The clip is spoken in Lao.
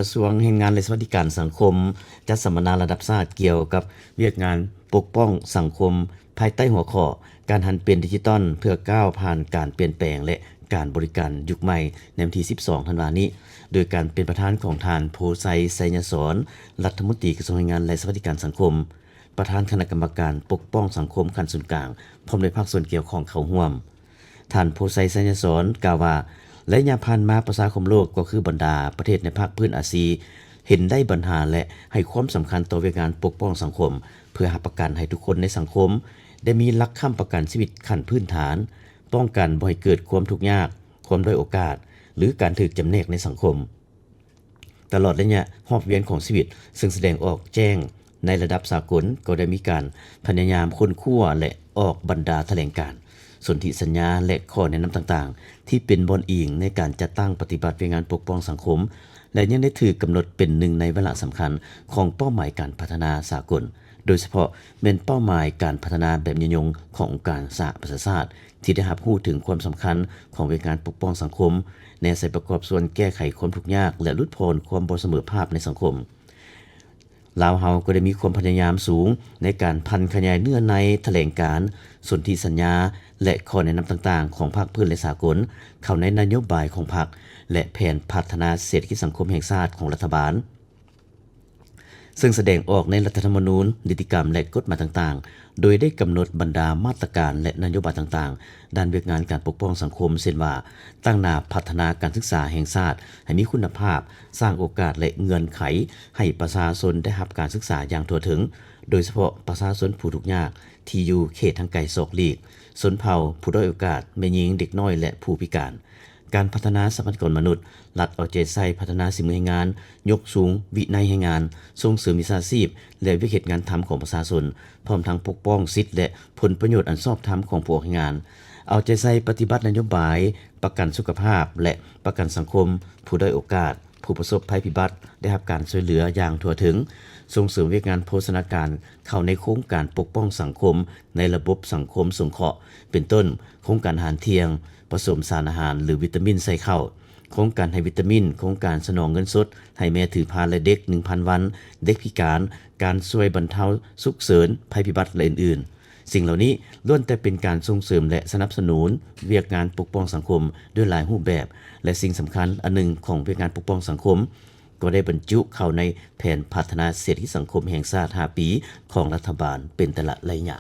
ກະຊວງແຮງງານ ແລະ ສະຫວັດດີການສັງຄົມ ຈັດສຳມະນາລະດັບຊາດກ່ຽວກັບວຽກງານປົກປ້ອງສັງຄົມ ພາຍໃຕ້ຫົວຂໍ້ ການຫັນເປັນດິຈິຕອນເພື່ອກ້າວຜ່ານການປ່ຽນແປງ ແລະ ການບໍລິການຍຸກໃໝ່ ໃນວັນທີສິບສອງທັນວານີ້ ໂດຍການເປັນປະທານຂອງທ່ານ ໂພໄຊ ໄຊຍະສອນ ລັດຖະມົນຕີກະຊວງແຮງງານ ແລະ ສະຫວັດດີການສັງຄົມ ປະທານຄະນະກຳມະການປົກປ້ອງສັງຄົມຂັ້ນສູນກາງ ພ້ອມດ້ວຍພາກສ່ວນກ່ຽວຂ້ອງເຂົ້າຮ່ວມ. ທ່ານ ໂພໄຊ ໄຊຍະສອນ ກ່າວວ່າ ໄລຍະຜ່ານມາປະຊາຄົມໂລກ ກໍຄືບັນດາປະເທດໃນພາກພື້ນອາຊີ ເຫັນໄດ້ບັນຫາ ແລະ ໃຫ້ຄວາມສຳຄັນຕໍ່ວຽກງານປົກປ້ອງສັງຄົມ ເພື່ອຮັບປະກັນໃຫ້ທຸກຄົນໃນສັງຄົມ ໄດ້ມີຫຼັກຄ້ຳປະກັນຊີວິດຂັ້ນພື້ນຖານ, ປ້ອງກັນບໍ່ໃຫ້ເກີດຄວາມທຸກຍາກ, ຄວາມດ້ອຍໂອກາດ ຫຼື ການຖືກຈຳແນກໃນສັງຄົມ. ຕະຫຼອດໄລຍະຮອບວຽນຂອງຊີວິດ ເຊິ່ງສະແດງອອກແຈ້ງໃນລະດັບສາກົນ ກໍໄດ້ມີການພະຍາຍາມຄົ້ນຄວ້າ ແລະ ອອກບັນດາຖະແຫຼງການ, ສົນທິສັນຍາ ແລະ ຂໍ້ແນະນຳຕ່າງໆ ທີ່ເປັນບ່ອນອີງໃນການຈັດຕັ້ງປະຕິບັດວຽກງານປົກປ້ອງສັງຄົມ ແລະ ຍັງໄດ້ຖືກກຳນົດເປັນໜຶ່ງໃນວາລະສຳຄັນຂອງເປົ້າໝາຍການພັດທະນາສາກົນ, ໂດຍສະເພາະແມ່ນເປົ້າໝາຍການພັດທະນາແບບຍືນຍົງຂອງອົງການສະຫະປະຊາຊາດ ທີ່ໄດ້ຮັບຮູ້ເຖິງຄວາມສຳຄັນຂອງວຽກງານປົກປ້ອງສັງຄົມ ແນໃສ່ປະກອບສ່ວນແກ້ໄຂຄວາມທຸກຍາກ ແລະ ຫຼຸດຜ່ອນຄວາມບໍ່ສະເໝີພາບໃນສັງຄົມ. ລາວເຮົາກໍໄດ້ມີຄວາມພະຍາຍາມສູງໃນການຜັນຂະຫຍາຍເນື້ອໃນຖະແຫຼງການ, ສົນທິສັນຍາ ແລະ ຂໍ້ແນະນຳຕ່າງໆຂອງພາກພື້ນ ແລະ ສາກົນ ເຂົ້າໃນນະໂຍບາຍຂອງພັກ ແລະ ແຜນພັດທະນາເສດຖະກິດສັງຄົມແຫ່ງຊາດຂອງລັດຖະບານ. ເຊິ່ງສະແດງອອກໃນລັດຖະທຳມະນູນ, ນິຕິກຳ ແລະ ກົດໝາຍຕ່າງໆ ໂດຍໄດ້ກຳນົດບັນດາມາດຕະການ ແລະ ນະໂຍບາຍຕ່າງໆ ດ້ານວຽກງານການປົກປ້ອງສັງຄົມ ເຊັ່ນວ່າ ຕັ້ງໜ້າພັດທະນາການສຶກສາແຫ່ງຊາດໃຫ້ມີຄຸນນະພາບ, ສ້າງໂອກາດ ແລະ ເງື່ອນໄຂໃຫ້ປະຊາຊົນໄດ້ຮັບການສຶກສາຢ່າງທົ່ວເຖິງ, ໂດຍສະເພາະປະຊາຊົນຜູ້ທຸກຍາກ ທີ່ຢູ່ເຂດຫ່າງໄກສອກຫຼີກ, ຊົນເຜົ່າ, ຜູ້ດ້ອຍໂອກາດ, ແມ່ຍິງ, ເດັກນ້ອຍ ແລະ ຜູ້ພິການ. ການພັດທະນາຊັບພະຍາກອນມະນຸດ, ລັດເອົາໃຈໃສ່ພັດທະນາສີມືແຮງງານ, ຍົກສູງວິໄນແຮງງານ, ສົ່ງເສີມວິຊາຊີບ ແລະ ວຽກເຮັດງານທຳຂອງປະຊາຊົນ, ພ້ອມທັງປົກປ້ອງສິດ ແລະ ຜົນປະໂຫຍດອັນຊອບທຳຂອງຜູ້ອອກແຮງງານ, ເອົາໃຈໃສ່ປະຕິບັດນະໂຍບາຍປະກັນສຸຂະພາບ ແລະ ປະກັນສັງຄົມ, ຜູ້ດ້ອຍໂອກາດ, ຜູ້ປະສົບໄພພິບັດ ໄດ້ຮັບການຊ່ວຍເຫຼືອຢ່າງທົ່ວເຖິງ, ສົ່ງເສີມວຽກງານໂພຊະນາການເຂົ້າໃນໂຄງການປົກປ້ອງສັງຄົມໃນລະບົບສັງຄົມສົງເຄາະ ເປັນຕົ້ນ ໂຄງການອາຫານທ່ຽງ, ປະສົມສານອາຫານ ຫຼື ວິຕາມິນໃສ່ເຂົ້າ, ໂຄງການໃຫ້ວິຕາມິນ, ໂຄງການສະໜອງເງິນສົດໃຫ້ແມ່ຖືພາ ແລະ ເດັກໜຶ່ງພັນວັນ, ເດັກພິການ, ການຊ່ວຍບັນເທົາສຸກເສີນ, ໄພພິບັດ ແລະ ອື່ນໆ. ສິ່ງເຫຼົ່ານີ້ລ້ວນແຕ່ເປັນການສົ່ງເສີມ ແລະ ສະໜັບສະໜູນວຽກງານປົກປ້ອງສັງຄົມດ້ວຍຫຼາຍຮູບແບບ ແລະ ສິ່ງສຳຄັນອັນໜຶ່ງຂອງວຽກງານປົກປ້ອງສັງຄົມ ກໍໄດ້ບັນຈຸເຂົ້າໃນແຜນພັດທະນາເສດຖະກິດສັງຄົມແຫ່ງຊາດຫ້າປີຂອງລັດຖະບານເປັນແຕ່ລະໄລຍະ.